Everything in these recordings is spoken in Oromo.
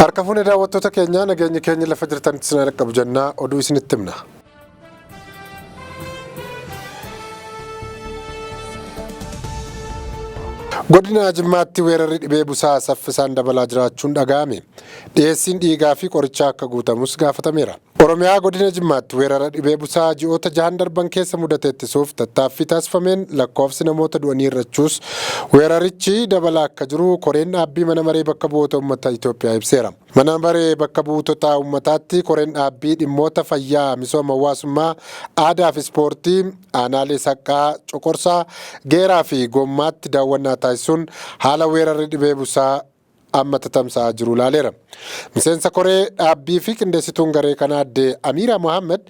Harka fuune daawwattoota keenyaa, nageenyi keenya lafa jirtanitti isin qaqqabu jennaa oduu isinitti himna. Godina Jimmaatti weerarri dhibee busaa saffisaan dabalaa jiraachuun dhaga'ame. Dhiyeessiin dhiigaa fi qorichaa akka guutamus gaafatameera. Oromiyaa godina Jimmaatti weerara dhibee busaa ji'oota jahan darban keessa mudate ittisuuf tattaaffii taasifameen lakkoofsi namoota du'anii hir'achuus, weerarichi dabalaa akka jiru koreen dhaabbii mana maree bakka bu'oota uummata Itoophiyaa ibseera. Mana maree bakka buutota uummataatti koreen dhaabbii dhimmoota fayyaa, misooma hawaasummaa, aadaa fi ispoortii aanaalee Saqqaa, Coqorsaa, Geeraa fi Gommaatti daawwannaa taasisuun haala weerarri dhibee busaa amma tatamsa'aa jiru ilaaleera. Miseensa koree dhaabbii fi qindeessituun garee kanaa aadde Amiiraa Mohaammed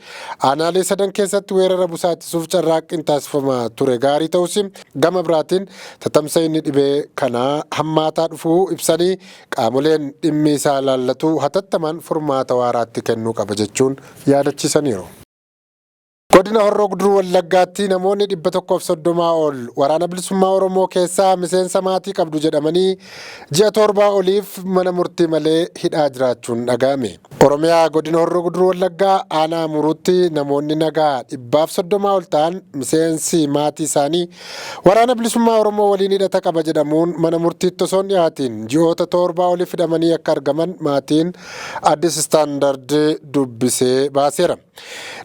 aanaalee sadan keessatti weerara busaa ittisuuf carraaqqiin taasifamaa ture gaarii ta'us, gama biraatiin tatamsa'inni dhibee kanaa hammaataa dhufuu ibsanii, qaamoleen dhimmi isaa ilaallatu hatattamaan furmaata waaraatti kennuu qaba jechuun yaadachiisaniiru. Godina Horroo Guduruu Wallaggaatti namoonni 130 ol Waraana Bilisummaa Oromoo keessaa miseensa maatii qabdu jedhamanii ji'a 7 oliif mana murtii malee hidhaa jiraachuun dhaga'ame. Oromiyaa godina Horroo Guduruu Wallaggaa aanaa Amuruutti namoonni nagaa 130 ol ta'an miseensi maatii isaanii Waraana Bilisummaa Oromoo waliin hidhata qaba jedhamuun mana murtiitti osoo hin dhiyaatiin ji'oota 7 oliif hidhamanii akka argaman maatiin Addis Standard dubbisee baaseera.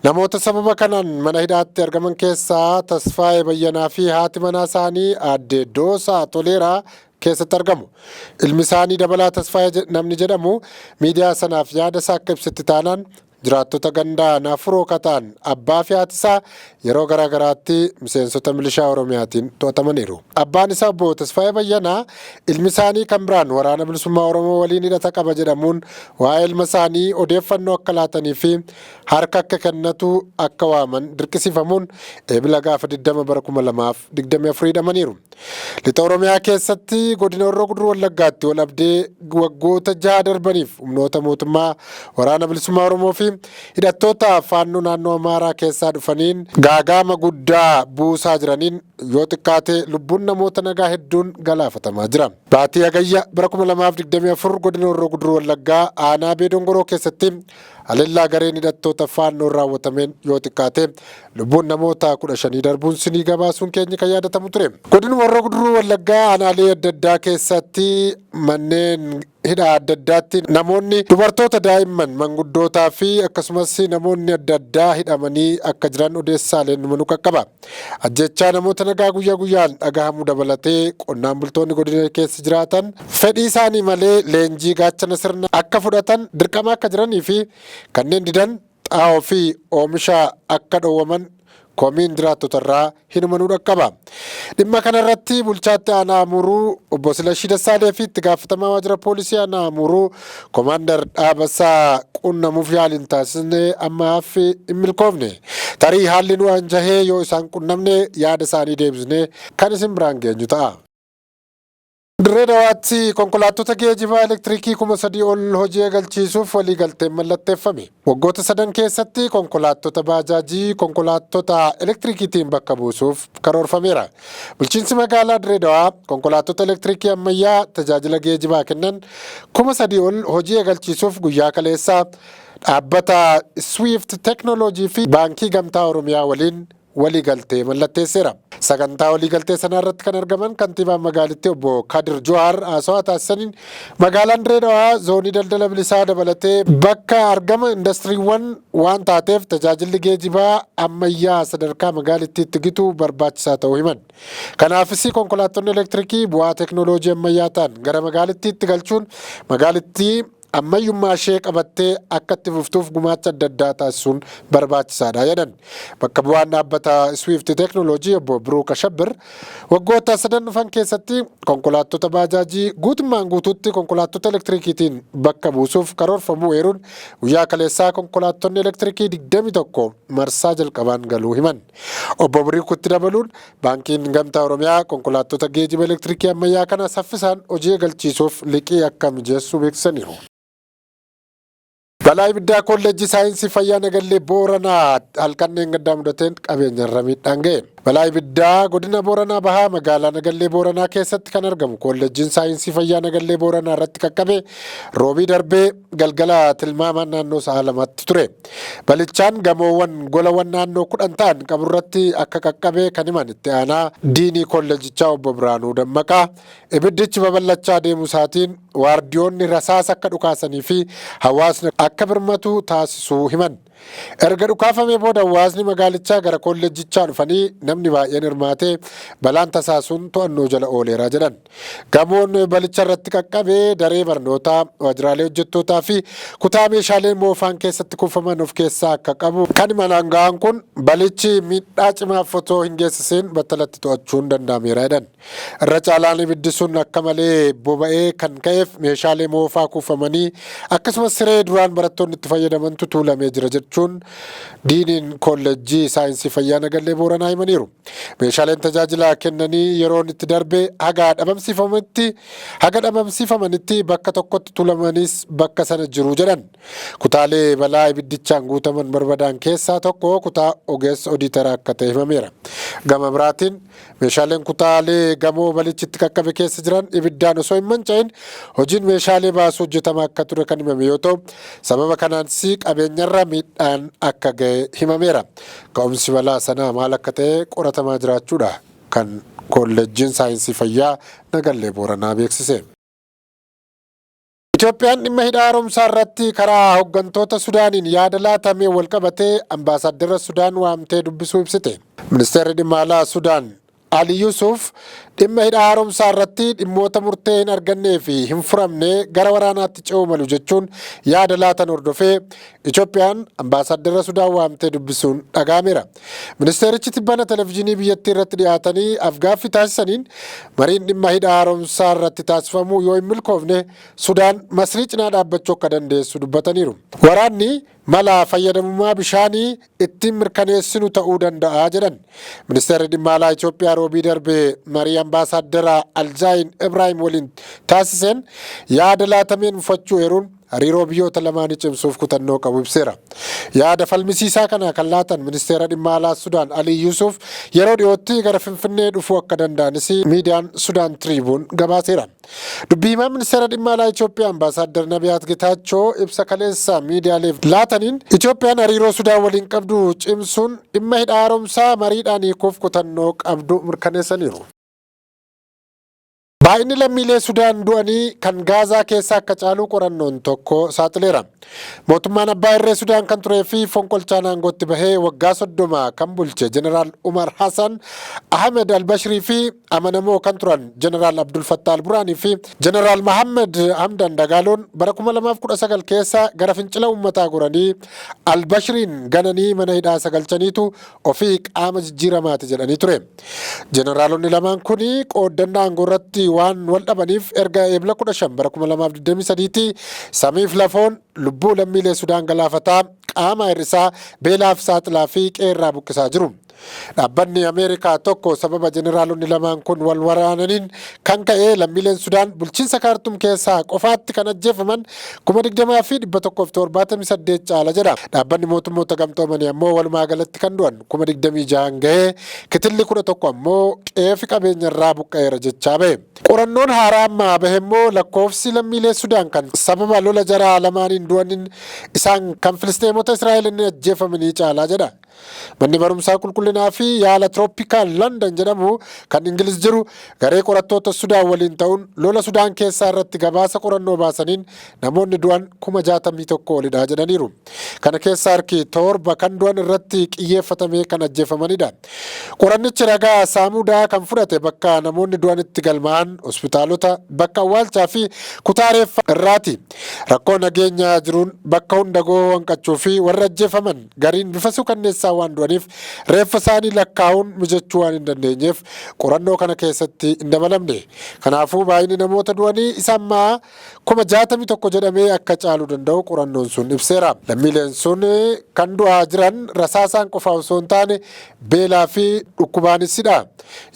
Namoota sababa kanaan mana hidhaatti argaman keessaa Tasfaayee Bayyanaa fi haati manaa isaanii aadde Doosaa Toleeraa keessatti argamu. Ilmi isaanii Dabalaa Tasfaayee namni jedhamu miidiyaa sanaaf yaada isaa akka ibsetti taanaan, jiraattota gandaa Naafuroo Kataan abbaa fi haati isaa yeroo garaa garaatti miseensota milishaa Oromiyaatiin to'atamaniiru. Abbaan isaa obbo Tasfaayee Bayyanaa ilmi isaanii kan biraan Waraana Bilisummaa Oromoo waliin hidhata qaba jedhamuun waa'ee ilma isaanii odeeffannoo akka laatanii fi harka akka kennatu akka waaman dirqisiifamuun Eebila gaafa 20 bara 2024 hidhamaniiru. Lixa Oromiyaa keessatti godina Horroo Guduruu Wallaggaatti wal dhabdee waggoota 6 darbaniif humnoota mootummaa, Waraana Bilisummaa Oromoo fi hidhattoota Faannoo naannoo Amaaraa keessaa dhufaniin gaagaama guddaa buusaa jiraniin yoo xiqqaate lubbuun namoota nagaa hedduun galaafatamaa jira. Baatii Hagayya bara 2024 godina Horroo Guduruu Wallaggaa aanaa Abee Dongoroo keessatti haleellaa gareen hidhattoota Faannoon raawwatameen yoo xiqqaate lubbuun namoota 15 darbuun sinii gabaasuun keenya kan yaadatamu ture. Godinuma Horroo Guduruu Wallaggaa aanaalee adda addaa keessatti manneen hidhaa adda addaatti namoonni dubartoota, daa'imman, manguddootaa fi akkasumas namoonni adda addaa hidhamanii akka jiran odeessaaleen nu qaqqaba. Ajjechaa namoota nagaa guyyaa guyyaan dhagahamuu dabalatee qonnaan bultoonni godina keessa jiraatan fedhii isaanii malee leenjii gaachana sirna akka fudhatan dirqama akka jiranii fi kanneen didan xaa'oo fi oomisha akka dhowwaman komiin jiraattotarraa hinumanuu dhaqqaba. Dhimma kanarratti bulchaatti aanaa Amuruu obbo Silashii Dassaalee fi itti gaafatamaa waajjira poolisii aanaa Amuruu Komaandar Dhaabasaa qunnamuuf yaaliin taasisne ammaaf hin milkoofne. Tarii haalli nu anjahee yoo isaan qunnamne yaada isaanii deebisnee kan isin biraan geenyu ta'a. Dirree Dawaatti konkolaattota geejibaa elektirikii 3000 ol hojii eegalchiisuuf waliigalteen mallatteeffame. Waggoota sadan keessatti konkolaattota baajaajii konkolaattota elektirikiitiin bakka buusuuf karoorfameera. Bulchiinsi magaalaa Dirree Dawaa konkolaattota elektirikii ammayyaa tajaajila geejibaa kennan 3000 ol hojii eegalchiisuuf guyyaa kaleessaa dhaabbata Swift Teknooloojii fi Baankii Gamtaa Oromiyaa waliin waliigaltee mallatteesseera. Sagantaa waliigaltee sanaa irratti kan argaman kantiibaan magaalittii obbo Kadir Juhaar haasawaa taasisaniin, magaalaan Dirree Dawaa zoonii daldala bilisaa dabalatee bakka argama indastiriiwwan waan taateef tajaajilli geejibaa ammayyaa sadarkaa magaalittiitti gitu barbaachisaa ta'uu himan. Kanaafis konkolaattonni elektirikii bu'aa teeknooloojii ammayyaa ta'an gara magaalittiitti galchuun magaalittii ammayyummaa ishee qabattee akka itti fuftuuf gumaacha adda addaa taasisuun barbaachisaadha jedhan. Bakka bu'aan dhaabbata Swift Teeknooloojii obbo Biruuk Ashabbir waggoota sadan dhufan keessatti konkolaattota baajaajii guutummaan guutuutti konkolaattota elektirikiitiin bakka buusuuf karoorfamuu eeruun, guyyaa kaleessaa konkolaattonni elektirikii 21 marsaa jalqabaan galuu himan. Obbo Biruukitti dabaluun Baankiin Gamtaa Oromiyaa konkolaattota geejiba elektirikii ammayyaa kana saffisaan hojii eegalchiisuuf liqii akka mijeessu beeksisaniiru. Balaa ibiddaa Kolleejjii Saayinsii Fayyaa Nagallee Booranaa halkan dheengaddaa mudateen qabeenyarra miidhaan ga'e. Balaa ibiddaa godina Booranaa Bahaa magaalaa Nagallee Booranaa keessatti kan argamu Koolleejjiin Saayinsii Fayyaa Nagallee Booranaa irratti qaqqabe Roobii darbee galgala tilmaamaan naannoo sa'a 2tti ture. Balichaan gamoowwan golawwan naannoo 10 ta'an qaburratti akka qaqqabe kan himan itti aanaa diinii koolleejjichaa obbo Biraanuu Dammaqaa ibiddichi babal'achaa deemuu isaatiin waardiyoonni rasaasa akka dhukaasanii fi hawaasni akka birmatu taasisuu himan. Erga dhukaafamee booda hawaasni magaalichaa gara koolleejjichaa dhufanii namni baay'een hirmaatee balaan tasaa sun to'annoo jala ooleera jedhan. Gamoon balicha irratti qaqqabe daree barnootaa, waajjiraalee hojjettootaa fi kutaa meeshaaleen moofaan keessatti kuufaman of keessaa akka qabu kan himan aanga'aan kun balichi miidhaa cimaaf otoo hin geessisiin battalatti to'achuun danda'ameera jedhan. Irra caalaan ibiddi sun akka malee boba'ee kan ka'eef meeshaalee moofaa kuufamanii akkasumas siree duraan barattoonni itti fayyadamantu tuulamee jira jechuun diiniin koolleejjii saayinsii fayyaa Nagallee Booranaa himaniiru. Meeshaaleen tajaajila kennanii yeroon itti darbe haga dhabamsiifamanitti haga dhabamsiifamanitti bakka tokkotti tuulamanis bakka sana jiru jedhan. Kutaalee balaa ibiddichaan guutaman barbadaan keessaa tokko kutaa ogeessa odiitara akka ta'e himameera. Gama biraatiin Meeshaaleen kutaalee gamoo balichi itti qaqqabe keessa jiran ibiddaan osoo hin manca'in hojiin meeshaalee baasuu hojjetamaa akka ture kan himame yoo ta'u, sababa kanaanis qabeenyarra miidhaan akka gahe himameera. Ka'umsi balaa sanaa maal akka ta'e qoratamaa jiraachuudha kan Koolleejjiin Saayinsii Fayyaa Nagallee Booranaa beeksise. Itoophiyaan dhimma hidha haaromsaa irratti karaa hoggantoota Sudaaniin yaada laatameen walqabatee ambaasaaddara Sudaan waamtee dubbisuu ibsite. Ministeerri dhimma alaa Sudaan Ali Yusuuf dhimma hidha haaromsaa irratti dhimmoota murtee hin argannee fi hin furamne gara waraanaatti ce'uu malu jechuun yaada laatan hordofee Itoophiyaan ambaasaaddara Sudaan waamtee dubbisuun dhaga'ameera. Ministeerichi tibbana televizyiinii biyyattii irratti dhiyaatanii afgaaffii taasisaniin mariin dhimma hidha haaromsaa irratti taasifamu yoo hin milkoofne Sudaan Masrii cinaa dhaabbachuu akka dandeessu dubbataniiru. Waraanni mala fayyadamummaa bishaanii ittiin mirkaneessinu ta'uu danda'a jedhan. Ministeerri dhimma alaa Itoophiyaa Roobii darbe marii ambaasaaddara Alzaayin Ibraahim waliin taasiseen yaada laatameen mufachuu eeruun hariiroo biyyoota lamaanii cimsuuf kutannoo qabu ibseera. Yaada falmisiisaa kana kan laatan ministeera dhimma alaa Sudaan Alii Yusuuf yeroo dhiyootti gara Finfinnee dhufuu akka danda'anis miidiyaan Sudaan Tiriibuun gabaaseera. Dubbii himaan ministeera dhimma alaa Itoophiyaa Ambaasaaddar Nabiyaat Getaachoo ibsa kaleessa miidiyaaleef laataniin Itoophiyaan hariiroo Sudaan waliin qabdu cimsuun dhimma hidha haaromsaa mariidhaan hiikuuf kutannoo qabdu mirkaneessaniiru. Baay'inni lammiilee Sudaan du'anii kan Gaazaa keessaa akka caalu qorannoon tokko saaxileera. Mootummaan abbaa irree Sudaan kan turee fi fonqolchaan aangootti bahee waggaa 30 kan bulche Jeneraal Umar Hassan Ahmed Albashirii fi amanamoo kan turan Jeneraal Abdul Fattah Alburaanii fi Jeneraal Mahammed Hamdan Dagaaloon bara 2019 keessa gara fincila uummataa goranii Albashiriin gananii mana hidhaa isa galchaniitu ofii qaama jijjiiramaati jedhanii ture. Jeneraalonni lamaan kun qooddannaa aangoo irratti waan wal dhabaniif erga Eebla 15 bara 2023tti samiif lafoon lubbuu lammiilee Sudaan galaafataa, qaama hir'isaa, beelaaf saaxilaa fi qe'eerraa buqqisaa jiru. Dhaabbanni Ameerikaa tokko sababa jeneraalonni lamaan kun wal waraananiin kan ka'e lammiileen Sudaan bulchiinsa Kaartum keessaa qofaatti kan ajjeefaman 20,178 caala jedha. Dhaabbanni mootummoota gamtoomanii ammoo walumaa galatti kan du'an 26,000 gahee kitilli 11 ammoo qe'eefi qabeenyarraa buqqa'eera jechaa bahe. Qorannoon haaraa amma bahe immoo lakkoofsi lammiilee Sudaan kan sababa lola jaraa lamaaniin du'anin isaan kan Filisxeemota Israa'eliin ajjeefamanii caalaa jedha. Manni barumsaa qulqullinaa fi yaala Tirooppikaal London jedhamu kan Ingiliz jiru garee qorattoota Sudaan waliin ta'uun lola Sudaan keessaa irratti gabaasa qorannoo baasaniin namoonni du'an 61,000 olidha jedhaniiru. Kana keessaa harki 7 kan du'an irratti qiyyeeffatamee kan ajjeefamanidha. Qorannichi ragaa saamudaa kan fudhate bakka namoonni du'an itti galmaa'an, hospitaalota, bakka awwaalchaa fi kutaa reeffa irraati. Rakkoo nageenya jiruun bakka hunda gahuu hanqachuu fi warri ajjeefaman gariin bifa suukanneessaa waan du'aniif reeffa isaanii lakkaa'uun mijachuu waan hin dandeenyeef qorannoo kana keessatti hin dabalamne. Kanaafuu baay'inni namoota du'anii isa ammaa 61,000 jedhamee akka caaluu danda'u qorannoon sun ibseera. Lammiileen sun kan du'aa jiran rasaasaan qofaa osoo hin taane beelaa fi dhukkubaanisidha.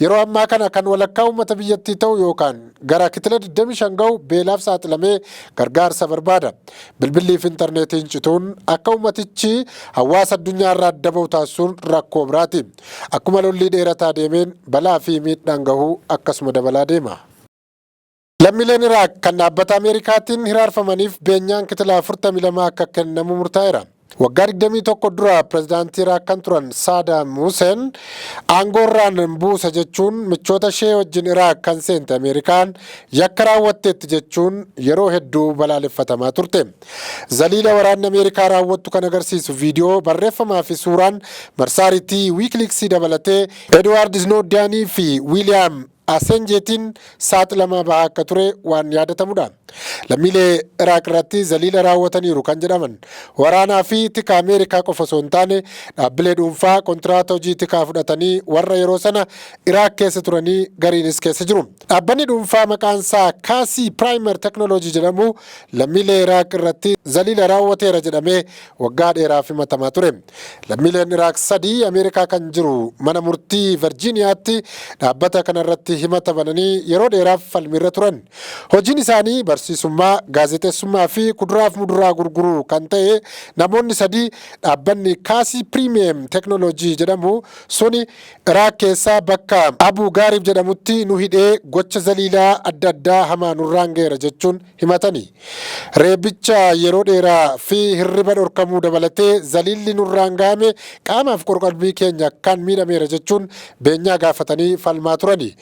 Yeroo ammaa kana kan walakkaa uummata biyyattii ta'u yookaan gara kitila 25 gahu beelaaf saaxilamee gargaarsa barbaada. Bilbillii fi intarneetiin cituun akka uummati uummatichi hawaasa addunyaa irraa adda bahu taasisuun rakkoo biraati. Akkuma lolli dheerataa deemeen balaa fi miidhaan gahuu akkasuma dabalaa deema. Lammiileen Iraaq kan dhaabbata Ameerikaatiin hiraarfamaniif beenyaan kitila 42 akka kennamu murtaa'eera. Waggaa 21 dura pirezidaantii Iraaq kan turan Saadaam Huseen aangoo irraan buusa jechuun michoota ishee wajjin Iraaq kan seente Ameerikaan yakka raawwatteetti jechuun yeroo hedduu balaaleffatamaa turte. Zaliila waraanni Ameerikaa raawwattu kan agarsiisu viidiyoo, barreeffamaa fi suuraan marsaariitii Wiikiliiksii dabalatee Edwaard Snoodiyaanii fi Wiiliyaam Asenjeetiin saaxilamaa bahaa akka ture waan yaadatamudha. Lammiilee Iraaq irratti zaliila raawwataniiru kan jedhaman waraanaa fi tika Ameerikaa qofa osoo hin taane, dhaabbilee dhuunfaa kontiraata hojii tikaa fudhatanii warra yeroo sana Iraaq keessa turanii gariinis keessa jiru. Dhaabbanni dhuunfaa maqaan isaa Kaasii Piraayimer Teknooloojii jedhamu lammiilee Iraaq irratti zaliila raawwateera jedhamee waggaa dheeraaf himatamaa ture. Lammiileen Iraaq 3 Ameerikaa kan jiru mana murtii Virjiiniyaatti dhaabbata kanarratti himata bananii yeroo dheeraaf falmiirra turan. Hojiin isaanii barsiisummaa, gaazexeessummaa fi kuduraaf muduraa gurguruu kan ta'e namoonni 3, dhaabbanni Kaasii Piriimiyem Teknooloojii jedhamu suni Iraaq keessaa bakka Abu Gaariib jedhamutti nu hidhee gocha zaliilaa adda addaa hamaa nurraan ga'eera jechuun himatani. Reebicha yeroo dheeraa fi hirriba dhorkamuu dabalatee zaliilli nurraan ga'ame qaamaaf qorqalbii keenya akkaan miidhameera jechuun beenyaa gaafatanii falmaa turani.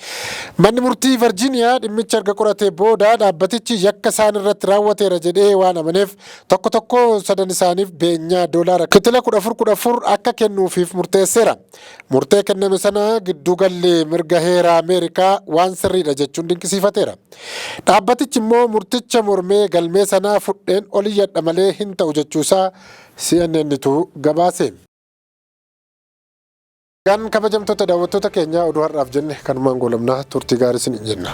Manni murtii Virjiiniyaa dhimmicha erga qoratee booda dhaabbatichi yakka isaan irratti raawwateera jedhee waan amaneef tokko tokko sadan isaaniif beenyaa doolaara kitila 14 14 akka kennuufiif murteesseera. Murtee kenname sana gidduugalli mirga heeraa Ameerikaa waan sirriidha jechuun dinqisiifateera. Dhaabbatichi immoo murticha mormee galmee sanaa fudheen oliyyadha malee hin ta'u jechuusaa CNNtu gabaase. Kan kabajamtoota daawwattoota keenyaa, oduu har'aaf jenne kanumaan goolabnaa, turtii gaarii isin jenna.